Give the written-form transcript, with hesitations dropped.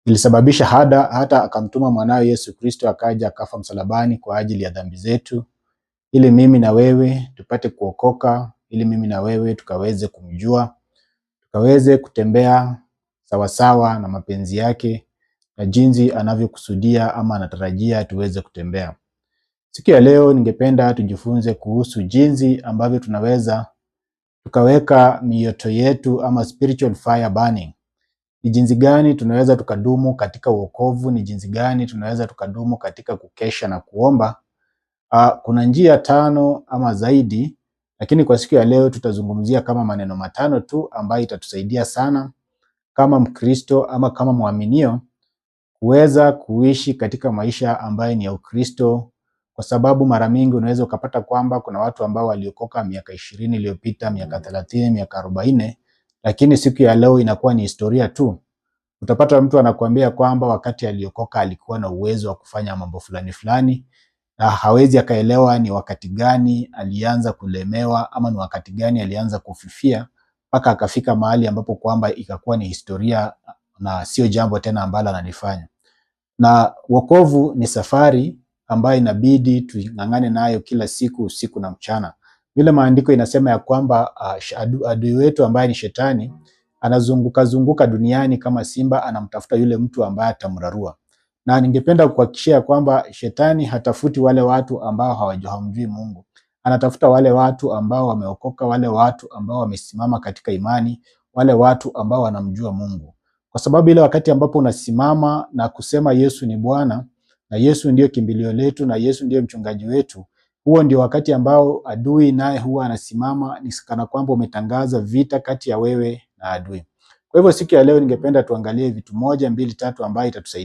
Ilisababisha hata akamtuma mwanawe Yesu Kristo akaja akafa msalabani kwa ajili ya dhambi zetu, ili mimi na wewe tupate kuokoka, ili mimi na wewe tukaweze kumjua, tukaweze kutembea sawasawa na mapenzi yake na jinsi anavyokusudia ama anatarajia tuweze kutembea. Siku ya leo ningependa tujifunze kuhusu jinsi ambavyo tunaweza tukaweka mioto yetu ama spiritual fire burning. Ni jinsi gani tunaweza tukadumu katika uokovu, ni jinsi gani tunaweza tukadumu katika kukesha na kuomba. Kuna njia tano ama zaidi, lakini kwa siku ya leo tutazungumzia kama maneno matano tu ambayo itatusaidia sana kama Mkristo ama kama mwaminio kuweza kuishi katika maisha ambayo ni ya Ukristo, kwa sababu mara mingi unaweza ukapata kwamba kuna watu ambao waliokoka miaka 20 iliyopita, miaka 30, miaka 40, lakini siku ya leo inakuwa ni historia tu. Utapata mtu anakuambia kwamba wakati aliokoka alikuwa na uwezo wa kufanya mambo fulani fulani, na hawezi akaelewa ni wakati gani alianza kulemewa ama ni wakati gani alianza kufifia mpaka akafika mahali ambapo kwamba ikakuwa ni historia na sio jambo tena ambalo analifanya. Na wokovu ni safari ambayo inabidi tuing'ang'ane nayo kila siku, usiku na mchana. Vile maandiko inasema ya kwamba adui wetu ambaye ni shetani anazunguka zunguka duniani kama simba, anamtafuta yule mtu ambaye atamrarua. Na ningependa kuhakikishia kwamba shetani hatafuti wale watu ambao hawamjui Mungu. Anatafuta wale watu ambao wameokoka, wale watu ambao wamesimama katika imani, wale watu ambao wanamjua Mungu. Kwa sababu ile wakati ambapo unasimama na kusema Yesu ni Bwana na Yesu ndiyo kimbilio letu na Yesu ndiyo mchungaji wetu, huo ndio wakati ambao adui naye huwa anasimama, ni kana kwamba umetangaza vita kati ya wewe na adui. Kwa hivyo siku ya leo ningependa tuangalie vitu moja, mbili, tatu ambayo itatusaidia.